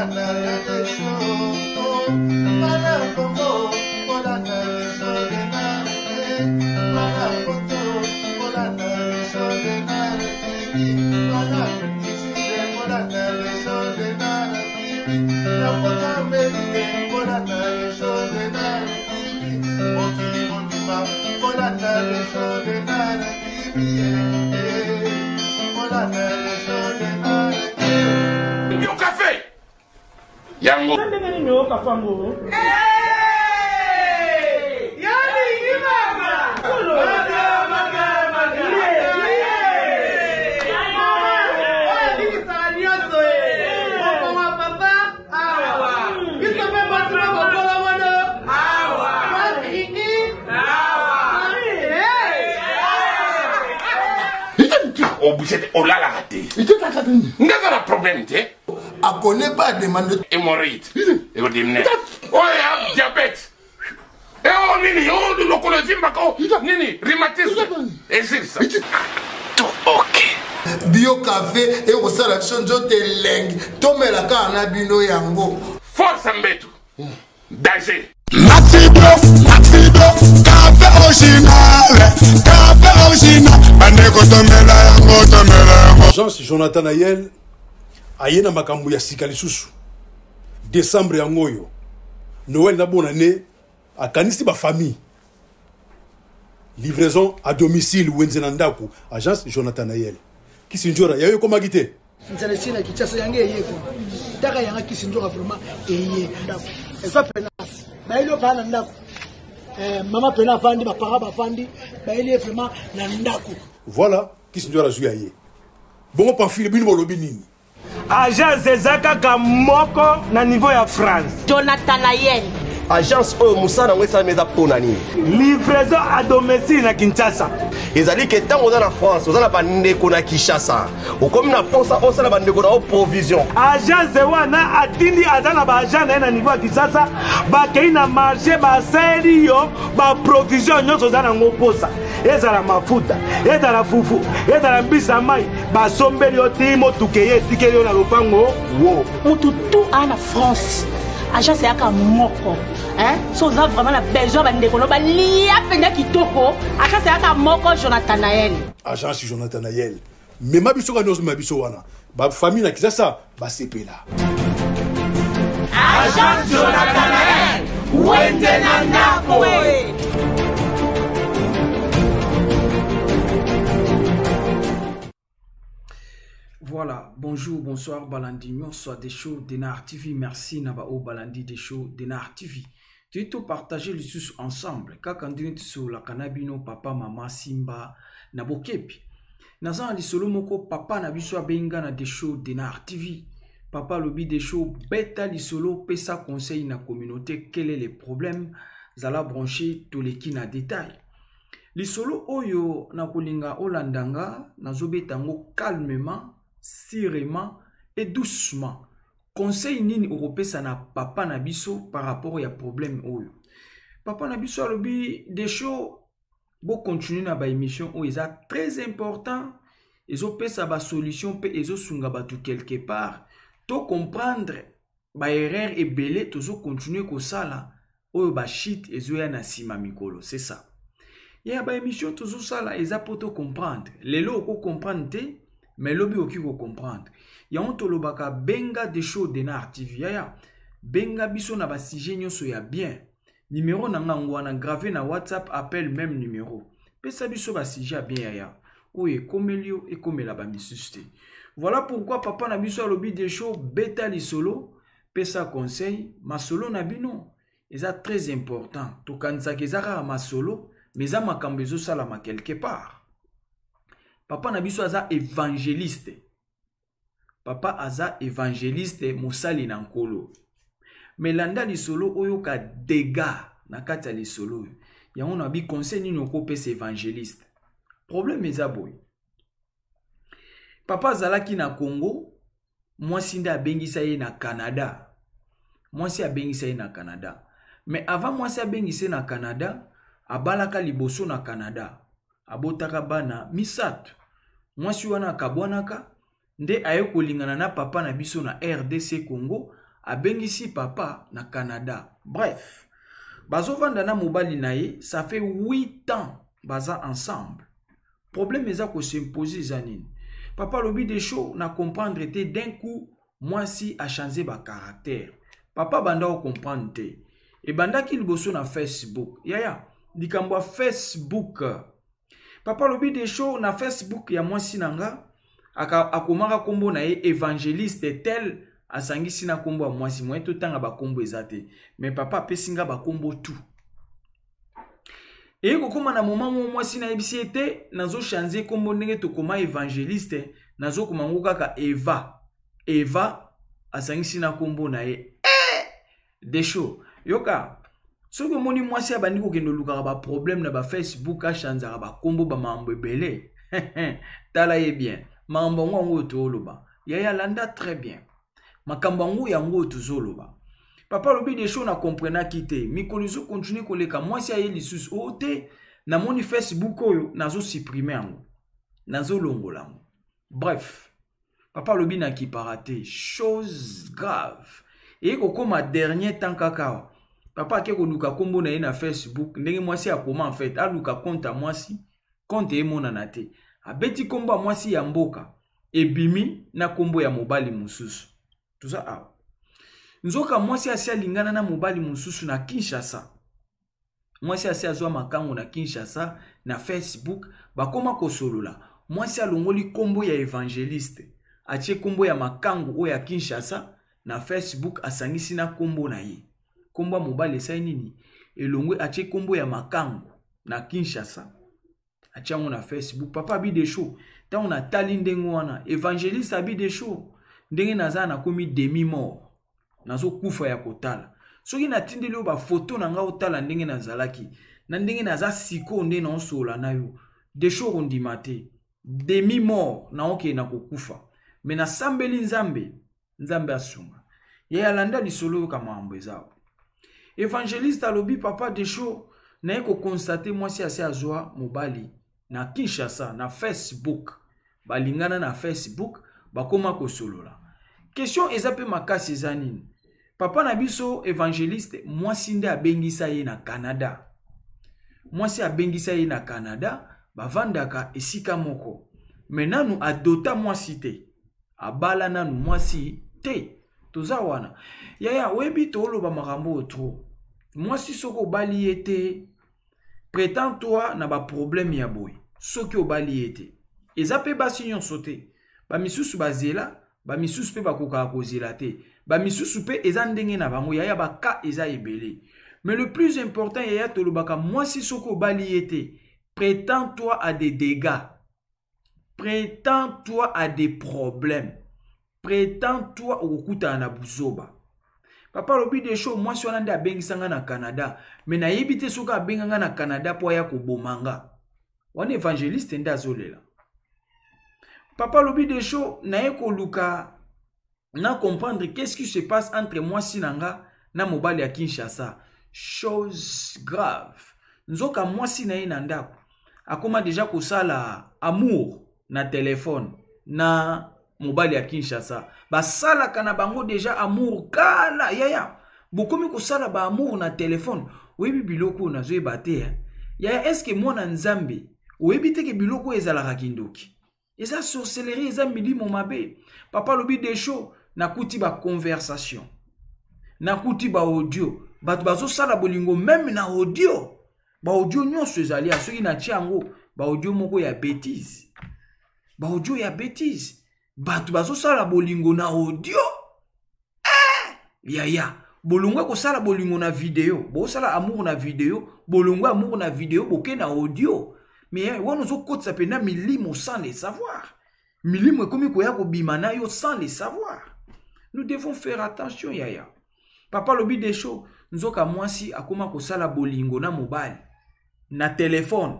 Yo café yango ndenge nini oyoka fango obuse te olalaka te nga aza na problème te akone pas demande hémorroïde ekodimine oyo ya diabète eo nini o lokolo evimbaka o nini rhumatisme esilisa tout ok bio cafe ekosala biso nzoto elengi tomela kaka na bino yango force mbetu danger Maxibio, Maxibio, café original, café original, bandeko tomela yango, tomela yango. Agence Jonathan Ayel aye na makambo ya sika lisusu. Décembre yango oyo. Noël na bonne année akanisi ba famille. Livraison à domicile wenze na ndako agence Jonathan Ayel. Kisinjora yayo ekomaki te. Nzala esili na Kinshasa yango eye ko taka yanga kisi nzoka vraiment eye ndako eza pena bayeli yo paa na ndako eh, mama pena afandi bapara bafandi bayeli ye vraiment na ndako. Voilà kisi nzoka azwi ya ye bongo pamphile bino bolobi nini? Agence eza kaka moko na niveau ya France. Jonathan Ayel. Agence oyo mosala yango esalami eza mpo na nini? Livraison à domicile na Kinshasa. Ezali ke ntango oza na France, oza na bandeko na Kinshasa, okomi na mposa osala bandeko na yo provision. Agence wana atindi aza na baagent na ye na niveau ya Kinshasa, bakei na marché basaleli yo baprovision nyonso oza nango mposa, ezala mafuta, ezala fufu, ezala mbisi ya mai, basombeli yo ti motuka eye etikeli yo na lopango wo. Mutu tout a na France agence eyaka moko hein? So oza vraiment na besoin bandeko no balia mpenza kitoko, agence eyaka moko Jonathan Nael. Agence Jonathan Nael mema biso kaka nyonso, mema biso wana bafamille na Kinshasa basepela. Agence Jonathan Nael wenze na ndako. Voilà, bonjour, bonsoir, Balandi nyonso des shows Denar TV. Merci na ba o Balandi des shows Denar TV. Tu to partager lisusu ensemble kaka ndenge tosololaka na bino papa mama Simba na bokebi. Naza na lisolo moko papa na biso abenga na des shows Denar TV. Papa alobi des shows beta lisolo pesa conseil na communauté quel est le problème zala branché toleki na détail. Lisolo oyo nakolinga olanda nga, nazobeta yango calmement, sûrement et doucement. Conseil nini okopesa na papa na biso par rapport ya problème oyo? Papa na biso alobi Desho, bo continuer na ba émission oyo eza très important, ezopesa ba solution pe ezosunga bato quelque part to comprendre ba erreur ebele tozo continuer kosala oyo ba shit ezoya na nsima mikolo. C'est ça ya ba émission tozosala eza po to comprendre. Lelo oko comprendre te, mais lobi okoki ko comprendre. Yango tolobaka benga Desho Denar TV yaya, benga biso na ba sujet nyonso ya bien. Numéro na nga ngo wana grave na WhatsApp, appel même numéro. Pesa biso ba sujet ya bien yaya, oyo ekomeli yo ekomela ba misusu te. Voilà pourquoi papa na biso alobi Desho beta lisolo, pesa conseil, masolo na bino eza très important. Tokanisaka eza kaka masolo, mais eza makambo ezosalama quelque part. Papa na biso aza évangéliste. Papa aza évangéliste, mosali na Nkolo. Mais landa lisolo oyo ka dégâts na kati ya lisolo oyo. Yango na bi conseil nini okopesa évangéliste? Problème eza boye. Papa azalaki na Congo, mwasi nde abengisa ye na Canada. Mwasi abengisa ye na Canada. Mais avant mwasi abengisa ye na Canada, abalaka liboso na Canada. Abotaka bana misato. Mwasi wana akabwanaka nde aye kolingana na papa na biso na RDC Congo. Abengisi papa na Canada. Bref, bazovanda na mobali na ye, ça fait 8 ans baza ensemble. Problème eza ko s'imposer eza nini? Papa alobi des choses na comprendre te, d'un coup mwasi a changer ba caractère. Papa banda o comprendre te. Ebandaki liboso na Facebook. Yaya, likambo ya Facebook. Papa alobi des choses na Facebook ya mwasi na nga, akomaka kombo na ye évangéliste tel, asangisi na kombo ya mwasi, moyen totanga ba kombo eza te. Mais papa apesi nga ba kombo tout. Eye kokóma na moment moko mwasi nayebisi ye te, nazo changer kombo ndenge tokoma évangéliste, nazokoma ngo kaka Eva. Eva asangisi na kombo na ye. Desho, yoka, soki omoni mwasi abandi kokende olukaka ba problème na ba Facebook, achanzaka ba kombo ba mambo ebele. Tala ye bien. Mambo yango yango oyo tozoloba. Yaya landa très bien. Makambo yango yango oyo tozoloba. Papa alobi Desho na comprenaki te. Mikolo ezo continuer koleka, mwasi aye lisusu. O te, namoni Facebook oyo nazo supprimer yango. Nazolongola yango. Bref, papa alobi na kipara te, chose grave. Eye kokoma dernier temps kaka awa. Papa ake koluka kombo na ye na Facebook, ndenge mwasi akoma en fait, aluka compte ya mwasi, compte emonana te. Abeti kombo ya mwasi ya mboka, ebimi na kombo ya mobali mosusu. Toza awa. Nzoka mwasi asi alingana na mobali mosusu na Kinshasa. Mwasi asi azwa makango na Kinshasa na Facebook, bakoma kosolola. Mwasi alongoli kombo ya évangéliste, atie kombo ya makango oyo ya Kinshasa na Facebook, asangisi na kombo na ye. Kombo ya mobali esali nini? Elongwe, atie kombo ya makango na Kinshasa, atie yango na Facebook. Papa abi Desho, ntango natali ndenge wana, évangéliste abi Desho, ndenge naza nakomi demi mort, nazokufa ya kotala. Soki natindeli yo ba photo na nga otala ndenge nazalaki na ndenge naza sikoyo, nde naosola na yo Desho, okondima te, demi mort, naokende na kokufa. Me nasambeli Nzambe, Nzambe asunga. Ye alanda lisolo oyoka makambo eza awa. Évangéliste alobi papa Desho, naye kokonstate mwasi asi azwa mobali na Kinshasa na Facebook, balingana na Facebook, bakoma kosolola. Question eza pe makasi eza nini? Papa na biso évangéliste, mwasi nde abengisa ye na Canada. Mwasi abengisa ye na Canada, bavandaka esika moko. Mais nanu adota mwasi te. Abala nanu mwasi te. Toza wana. Yaya, oyebi toloba makambo oyo trop. Mwasi soki obali ye te, prétends-toi na ba problème ya boye. Soki obali ye te. Eza pe basi nyonso te. Ba misusu bazela, ba misusu pe bakokaka kozela te. Ba misusu pe eza ndenge na bango, yaya ba cas eza ebele. Mais le plus important, yaya, tolobaka mwasi soki obali ye te, prétends-toi à des dégâts. Prétends-toi à des problèmes. Prétends-toi okokutana na buzoba. Papa alobi Desho, mwasi wana nde abengisa nga na Canada, mais nayebi te soki abenga nga na Canada po aya koboma nga. Wana évangéliste nde azolela. Papa alobi Desho, naye koluka na comprendre qu'est-ce qui se passe entre mwasi na nga na mobali ya Kinshasa. Chose grave. Nzoka mwasi na ye na ndako akoma deja kosala amour na telefone na mobali ya Kinshasa. Basalaka na bango deja amour kala, yaya. Bokomi kosala ba amour na telefone. Oyebi biloko oyo nazoyeba te, hein? Yaya, est-ce que mwana Nzambe oyebi te ke biloko oyo ezalaka kindoki? Eza sorcellerie, eza milimo mabe. Papa alobi Desho, nakuti ba conversation, nakuti ba audio, bato bazosala bolingo meme na audio. Ba audio nyonso ezali ya soki natie yango, ba audio moko ya bêtise, ba audio ya bêtise, bato bazosala bolingo na audio. Yaya, bolongo kosala bolingo na video, bosala amour na video, bolongo amour na video, boke na audio. Mais wana ozokotisa mpenza milimo sans le savoir. Milimo ekomi koya kobima na yo sans le savoir. Nous devons faire attention, yaya. Papa lobi Desho, nzoka mwasi akoma kosala bolingo na mobali na telefone,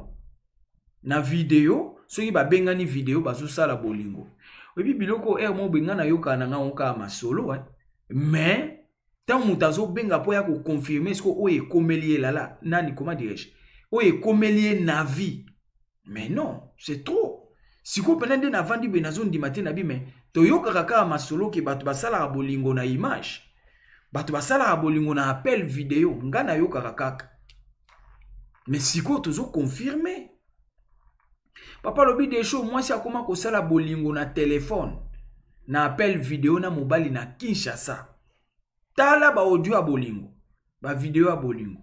na video, soki babengani video bazosala bolingo. Oyebi biloko oyo moko boye, nga nayokaka na nga ngo kaka masolo, hein. Mais ntango moto azobenga mpo ya koconfirme siko oyo ekomeli ye lala nani, comment dirais-je, oyo ekomeli ye na vie. Mais non, c'est trop. Sikoyo mpena nde navandi boye nazondima te na bi, mais toyokaka kaka masolo ke bato basalaka bolingo na image. Bato basalaka bolingo na appel video, nga nayokaka kaka. Mais sikoyo tozo confirmer. Papa alobi Desho, mwasi akoma kosala bolingo na telefone na appel video na mobali na Kinshasa. Tala ba audio ya bolingo, ba video ya bolingo.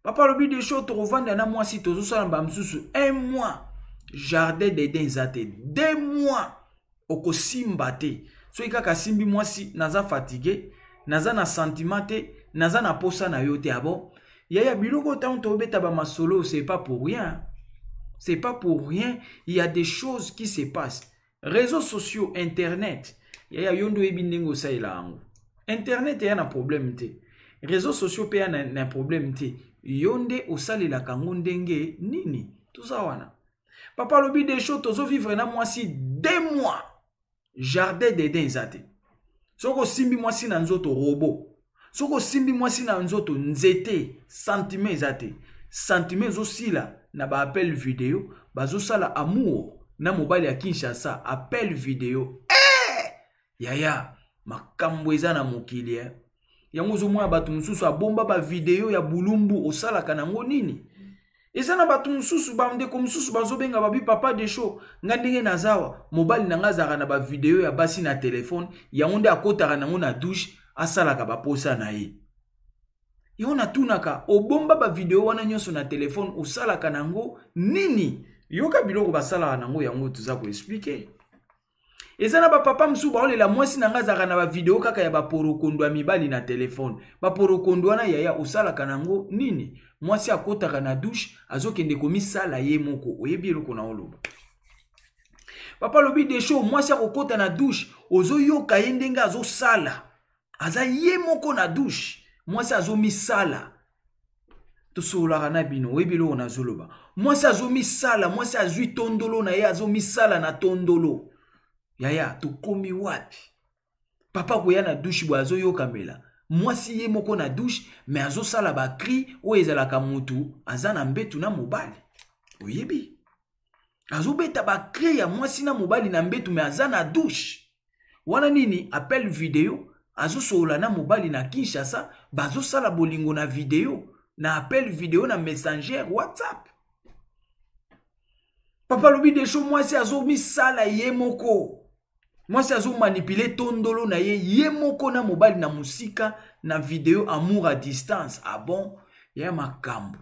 Papa alobi Desho, tokovanda na mwasi tozosala ba mosusu un mois, jardin d'Eden eza te, 2 mois okosimba te. Soki kaka asimbi mwasi, naza fatigue, naza na sentiment te, naza na posa na yo te. Ah bon? Yaya, biloko ntango tobeta ba masolo, c'est pas pour rien. C'est pas pour rien, il y a des choses qui se passent. Réseaux sociaux, internet, yaya, yo ndo yebi ndenge osalela yango. Internet eya na problème te. Réseaux sociaux pe ya na problème te. Yo nde osalelaka yango ndenge nini? Toza wana. Papa alobi Desho, tozo vivre na mwasi 2 mois. Jardin d'Eden eza te. Soki osimbi mwasi na nzoto robot, soki osimbi mwasi na nzoto nzete, sentiment eza te. Sentiment ezosila na ba appel video, bazosala amour na mobali ya Kinshasa, appel video. Yaya, makambo eza na mokili, eh. Yango ozomona bato mosusu abomba ba video ya bulumbu, osalaka nango nini? Eza na bato mosusu, bandeko mosusu bazobenga babi papa Desho, nga ndenge nazawa, mobali na nga azalaka na ba video ya basi na telefone, yango nde akotaka nango na douche, asalaka ba posa na ye. Yango natunaka, obomba ba video wana nyonso na telefone, osalaka nango nini? Yoka biloko basalaka nango, yango toza koexplike. Eza na ba papa mosusu baolela mwasi na nga azalaka na ba video kaka ya ba porokondo ya mibali na telefone. Ba porokondo wana yaya osalaka nango nini? Mwasi akotaka na douche, azokende komisala ye moko. Oyebi eloko na oloba. Papa alobi Desho, mwasi akokota na douche, ozoyoka ye ndenge azosala. Aza ye moko na douche, mwasi azomisala. Tosololaka na bino, oyebi eloko nazoloba. Mwasi azomisala, mwasi azwi tondolo na ye, azomisala na tondolo. Yaya, tokomi wapi? Papa koya na douche boye azoyokamela. Mwasi ye moko na douche, mais azosala ba cri oyo ezalaka mutu aza na mbetu na mobali. Oyebi? Azobeta ba cri ya mwasi na mobali na mbetu, mais aza na douche. Wana nini? Appel video, azosolola na mobali na Kinshasa, bazosala bolingo na video, na appel video na messenger WhatsApp. Papa alobi Desho, mwasi azomisala ye moko. Mwasi azomanipule tondolo na ye, ye moko na mobali na mosika, na video amour à distance. Ah bon? Ya makambo.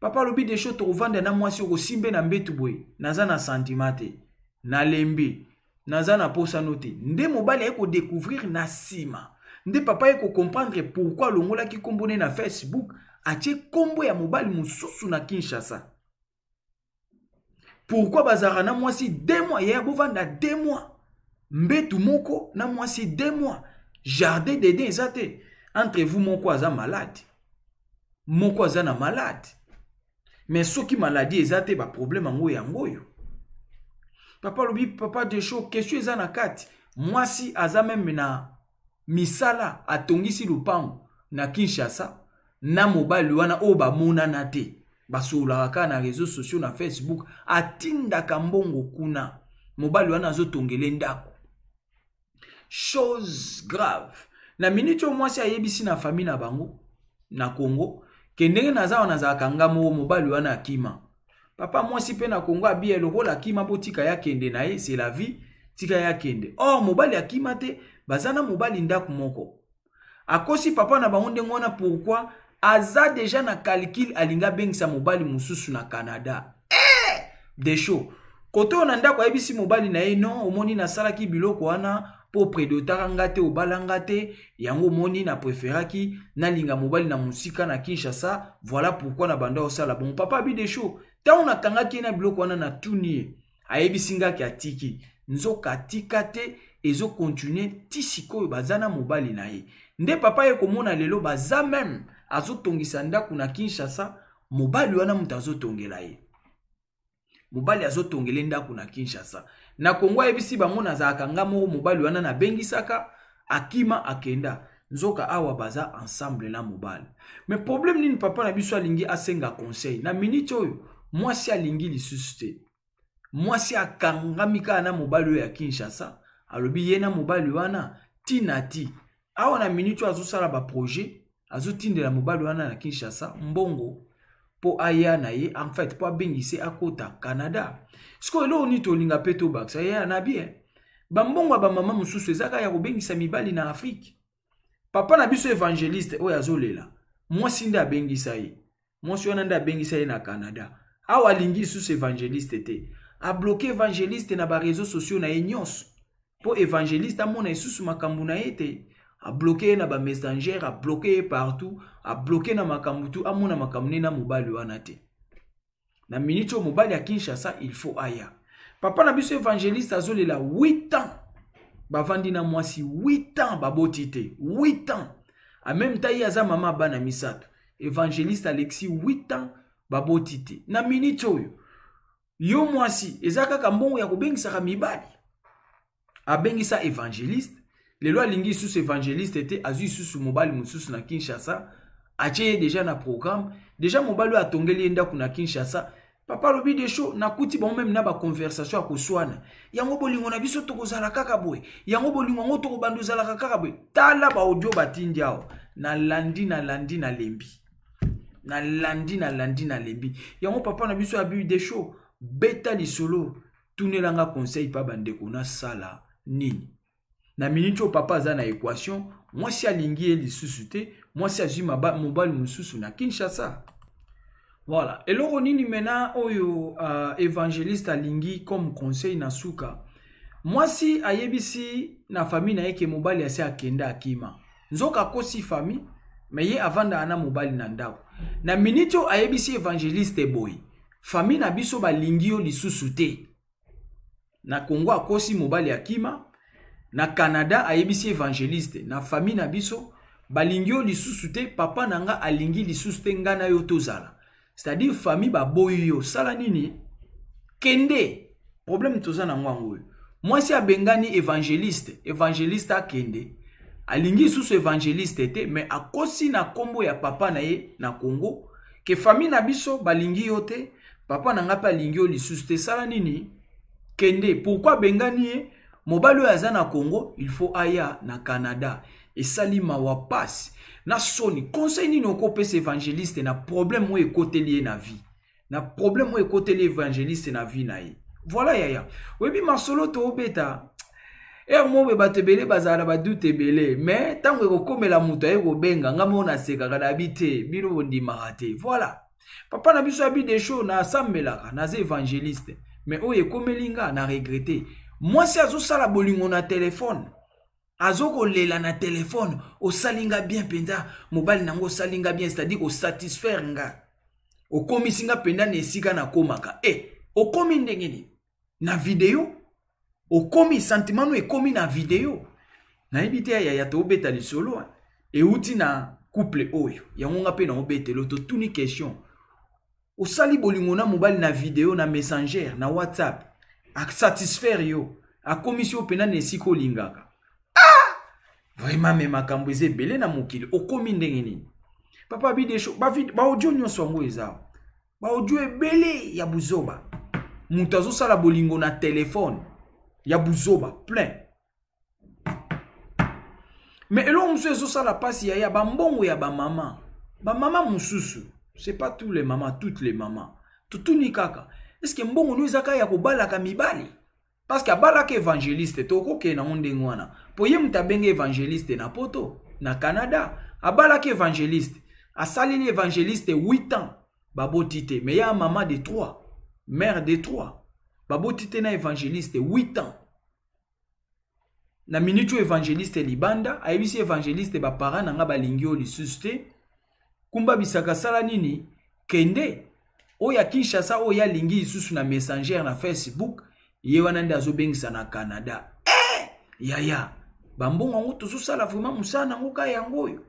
Papa alobi Desho, tokovanda na mwasi okosimbe na mbetu boye, naza na sentiment te, nalembi, naza na posa no te. Nde mobali aye kodécouvrir na nsima. Nde papa aye kocomprendre pourquoi alongolaki kombo ne na Facebook, atie kombo ya mobali mosusu na Kinshasa. Pourquoi bazalaka na mwasi 2 mois, yaya bovanda 2 mois, mbetu moko na mwasi 2 mois, jardin d'Eden eza te. Entre vous moko aza malade, moko aza na malade. Mais soki maladie eza te, ba problème yango yango oyo. Papa alobi, papa Desho, question eza na kati. Mwasi aza meme na misala, atongisi lupango na Kinshasa na mobali wana oyo bamonana te, basololaka kaka na réseaux sociaux na Facebook, atindaka mbongo kuna, mobali wana azotongele ndako. Chose grave, na minute oyo mwasi ayebisi na famille na bango na Congo ke ndenge naza wana nazalaka nga moko, mobali wana akima. Papa mwasi pe na Congo abiye lokola akima, botika ya kende na ye, c'est la vie, tika ya kende. Or mobali akima te, baza na mobali ndako moko. Akosi papa na bango ndenge wana pourquoi? Aza déjà na calcul, alinga bengisa mobali mosusu na Canada. Desho. Koto oyo na ndako ayebisi mobali na ye non, omoni nasalaki biloko wana po prédotaka nga te, obala nga te, yango omoni na préféraki nalinga mobali na mosika na Kinshasa, voilà pourquoi na banda osala bon. Papa abi Desho, tango nakangaki ye na biloko wana na tuni ye, ayebisi nga ke atiki, nzoka atika te, ezo continuer ti sikoyo baza na mobali na ye. Nde papa ye komona lelo baza même azotongisa ndako na Kinshasa, mobali wana moto azotongela ye. Mobali azotongele ndako na Kinshasa. Na Congo ayebisi bango nazalaka nga moko, mobali wana nabengisaka, akima akenda. Nzoka awa baza ensemble na mobali. Mais problème nini papa na biso alingi asenga conseil? Na minute oyo mwasi alingi lisusu te. Mwasi akangami kaka na mobali oyo ya Kinshasa, alobi ye na mobali wana tina ti. Awa na minute oyo azosala ba projet, azotindela mobali wana na Kinshasa mbongo mpo aya na ye, en fait mpo abengise akota Canada. Sikoyo eloko nini tolinga mpe tobakisa ye na bien, bambongo ya bamama mosusu eza kaka ya kobengisa mibali na Afrique. Papa na biso evangeliste oyo azolela, mwasi nde abengisa ye, mwasi wana nde abengisa ye na Canada. Awa alingi lisusu evangeliste te, abloke evangeliste na ba réseaux sociaux na ye nyonso mpo evangeliste amona lisusu makambo na ye te. Abloke ye na ba messenger, abloke ye partout, abloke na makambo tu, amona makambo ne na mobali wana te. Na minute oyo mobali ya Kinshasa il faut aya. Papa na biso evangeliste azolela 8 ans bavandi na mwasi, 8 ans baboti te, 8 ans. En même temps ye aza mama bana misato. Evangeliste Alexis 8 ans baboti te. Na minute oyo yo mwasi eza kaka mbongo ya kobengisaka mibali. Abengisa evangeliste, lelo alingi lisusu evangeliste te, azwi lisusu mobali mosusu na Kinshasa, atie ye deja na programme. Deja mobali oyo atongeli ye ndako na Kinshasa. Papa alobi de show, nakuti bango meme na ba conversation ya koswana. Yango bolingo na biso tokozala kaka boye, yango bolingo yango tokobanda ozalaka kaka boye. Tala ba audio batindi awa, nalandi, nalandi, nalembi, nalandi, nalandi, nalembi. Yango papa na biso abi de show, beta lisolo, tunelanga conseil pa bandeko nasala nini. Na minute oyo papa aza na équation, mwasi alingi ye lisusu te, mwasi azwi mobali mosusu na Kinshasa. Voilà, eloko nini mena oyo evangeliste alingi comme conseil na suka. Mwasi ayebisi na famille na ye ke mobali asi akenda akima. Nzoka akosi famille, mais ye avandaka na mobali na ndako. Na minute oyo ayebisi evangeliste boye, famille na biso balingi yo lisusu te. Na Congo akosi mobali akima, na Canada ayebisi evangeliste na famille na biso balingi yo lisusu te, papa na nga alingi lisusu te nga na yo tozala. C'est-à-dire famille baboyi yo, sala nini? Kende. Problème toza na ngwango oyo. Mwasi abengani evangeliste, evangeliste akende. Alingi lisusu evangeliste te, mais akosi na kombo ya papa na ye na Congo ke famille na biso balingi yo te, papa na nga pe alingi yo lisusu te, sala nini? Kende. Pourquoi abengani ye? Mobali oyo aza na Congo, il faut aya na Canada. Esali mawa pasi na soni. Conseil nini okopesa evangeliste na problème oyo ekoteli ye na vie? Na problème oyo ekoteli evangeliste na vie na ye. Voilà yaya. Oyebi masolo toobeta. Heure moko boye bato ebele bazala na ba doute ebele, mais tango ekokomela moto aye kobenga, nga moko nasekaka na bi te, bino bondimaka te. Voilà. Papa na biso abi des choses na sambelaka, naza évangéliste, mais oyo ekomeli nga na regretter. Mwasi azosala bolingo na téléphone, azokolela na téléphone, osali nga bien mpenza, mobali nango osali nga bien, c'est-à-dire osatisfaire nga. Okomisi nga mpenza na esika nakomaka. Okomi ndenge nini? Na video? Okomi sentiment no ekomi na video. Nayebi te ya ya tobeta lisolo euti na couple oyo. Yango nga pe na obetelo totuni question. Osali bolingo na mobali na video na messenger na WhatsApp. A satisfaire yo. Akomisi yo pena na esika olingaka. Vraiment mais makambo eza ebele na mokili. Okomi ndenge nini? Papa Bidesho, ba vid-, ba audio nyonso yango eza. Ba audio ebele ya buzoba. Moto azosala bolingo na téléphone ya buzoba plein. Mais eloko mosusu ezosala pasi ya ya ba mbongo ya ba mama. Ba mama mosusu, c'est pas tous les mamans, toutes les mamans. Totuni kaka, est-ce que mbongo no ezaka ya kobalaka mibali? Parce que abalaka évangéliste, tokokende nango ndenge wana. Po ye moto abenge évangéliste na poto, na Canada, abalaka évangéliste. Asaleli évangéliste 8 ans, baboti te. Mais ya maman de 3, mère de 3, baboti te na évangéliste 8 ans. Na minute oyo évangéliste libanda, ayebisi évangéliste ba parents na nga balingi yo lisusu te. Kumba bisaka sala nini? Kende. Oyo ya Kinshasa oyo ya lingi lisusu na Messenger na Facebook, ye wana nde azobengisa na Canada. Yaya, ba mbongo yango tozosala vraiment mosala nango ka yango oyo.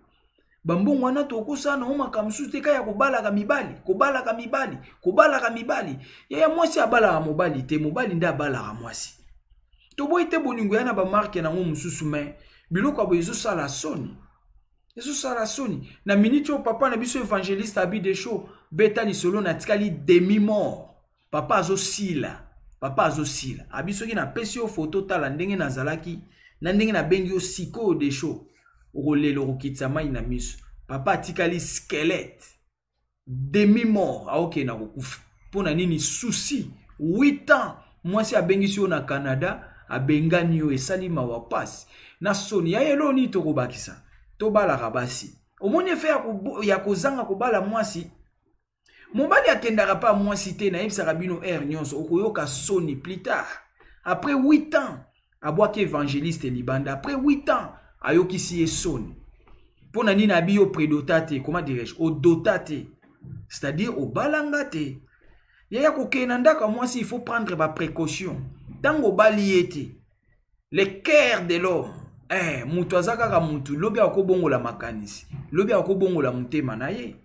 Ba mbongo wana tokosala nango makambo mosusu te, ka ya kobalaka mibali, kobalaka mibali, kobalaka mibali. Yaya, mwasi abalaka mobali te, mobali nde abalaka mwasi. Toboyi te bolingo ya na ba marque nango mosusu, mais biloko ya boye ezosala soni. Ezosala soni. Na minute oyo papa na biso évangéliste Abi Desho beta lisolo na tikali demi mort. Papa azosila. Papa azosila. Abi soki na pesi yo photo tala ndenge nazalaki na ndenge nabengi yo sikoyo Desho. Okolela, okokitisa mai na miso. Papa atikali squelette, demi mort, aokende na kokufa. Mpo na nini? Souci. 8 ans mwasi abengisi yo na Canada, abengani yo, esali mawa, pasi na soni. Ya eloo nini tokobakisa? Tobalaka basi. Omoni efe ya kozanga kobala mwasi. Mobali akendaka pa mwasi te. Nayebisaka bino heure nyonso, okoyoka soni plus tard. Après 8 ans abwaki évangéliste libanda, après 8 ans ayokisi ye soni. Mpo na nini? Abi yo prédota te, comment dirais-je, odota te, c'est-à-dire obalanga te. Yaya, kokende na ndako ya mwasi, il faut prendre baprécaution. Ntango obali ye te, le cœur de l'homme, moto aza kaka motu, lobi akobongola makanisi, lobi akobongola motema na ye.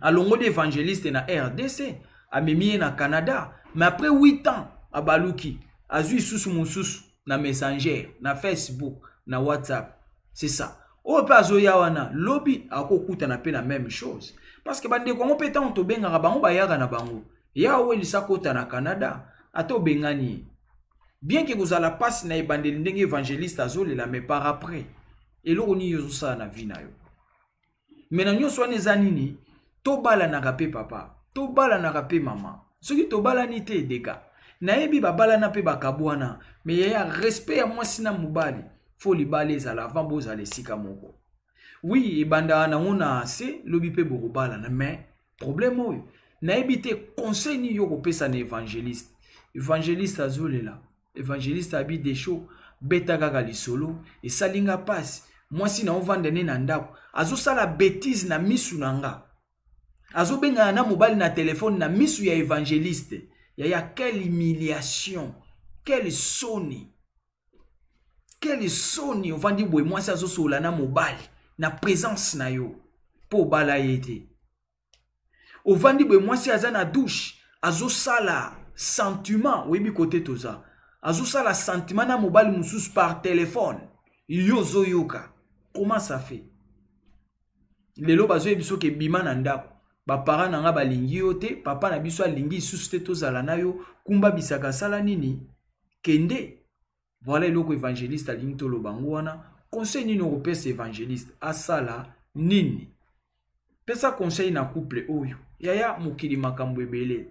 Alongoli évangéliste na RDC, amemi ye na Canada, mais après 8 ans abaluki, azwi lisusu mosusu na Messenger, na Facebook, na WhatsApp. C'est ça. Oyo mpe azoya wana, lobi akokutana mpe na même chose, parce que bandeko yango mpe, ntango tobengaka bango, bayaka na bango. Ya owelisa kota na Canada, ata obengani ye, bien ke kozala mpasi na ebandeli ndenge évangéliste azolela, mais par après eloko nini ozosala na vie na yo? Me na nyonso wana eza nini? Tobalanaka mpe papa, tobalanaka mpe mama. Soki tobalani te, dega nayebi babalana mpe bakabwana. Me yaya, respect ya mwasi na mobali, fo libala ezala avant bozala esika moko. Oui, ebandaka nango na se, lobi mpe bokobalana. Mais problème oyo nayebi te, conseil nini yo kopesa na évangéliste? Évangéliste azolela. Évangéliste abi Desho, beta kaka lisolo, esali nga mpasi. Mwasi na ovanda ne na ndako, azosala bétise na misu na nga, azobengana na mobali na telefone na misu ya évangéliste. Yaya, quelle humiliation, quelle soni, quelle soni! Ovandi boye, mwasi azosola na mobali na présence na yo, mpo obala ye te. Ovandi boye, mwasi aza na douche, azosala sentiment, oyebi kote toza, azosala sentiment na mobali mosusu par téléphone, yo ozoyoka. Comment ça fait? Lelo bazoyebi soki ebima na ndako, baparent na nga balingi yo te, papa na biso alingi lisusu te tozala na yo, kumba bisaka, asala nini, kende. Voilà eloko évangéliste alingi toloba yango wana. Conseil nini okopesa évangéliste? Asala nini? Pesa conseil na couple oyo. Yaya, mokili makambo ebele.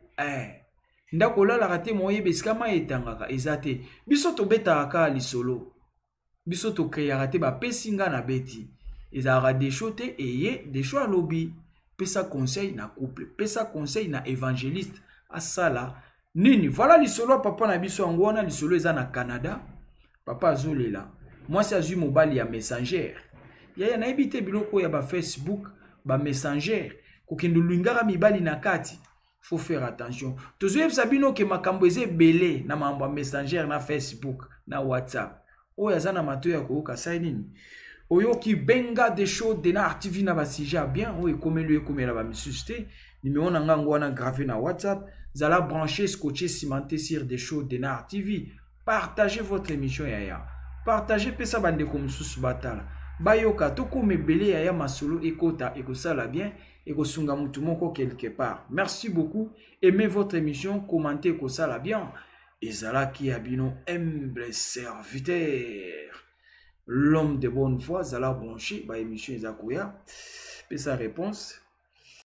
Ndako olalaka te, moyeba esika mai etangaka eza te. Biso tobetaka kaka lisolo, biso tokreaka te. Bapesi nga na beti, ezalaka Desho te, eye Desho alobi. Pesa conseil na couple, pesa conseil na évangéliste, asala nini? Voilà lisolo ya papa na biso yango wana. Lisolo eza na Canada, papa azolela, mwasi azwi mobali ya Messenger. Yaya, nayebi te, biloko ya bafacebook, bamessanger, kokende olingaka mibali na kati, faut faire attention. Tozoyebisa bino ke makambo eza ebele na makambo ya Messenger, na Facebook, na WhatsApp. Oyo aza na matoi ya koyoka, sai nini oyoki, benga De Show Denar TV na basujet ya bien oyo ekomeli oyo ekomela bamisusu te. Nimero na ngango wana grave na WhatsApp. Zala branché, scotché, cimenté sur De Show Denar TV. Partagez votre émission, yaya, partagez, pesa bandeko mosusu batala, bayoka, tokoma ebele. Yaya, masolo ekota, ekosala bien, ekosunga mutu moko quelque part. Merci beaucoup. Aimez votre émission, commentez, ekosala bien. Ezalaki ya bino humble serviteur, l'homme de bonne foi. Zala branché, baémission eza koya. Pesa réponse.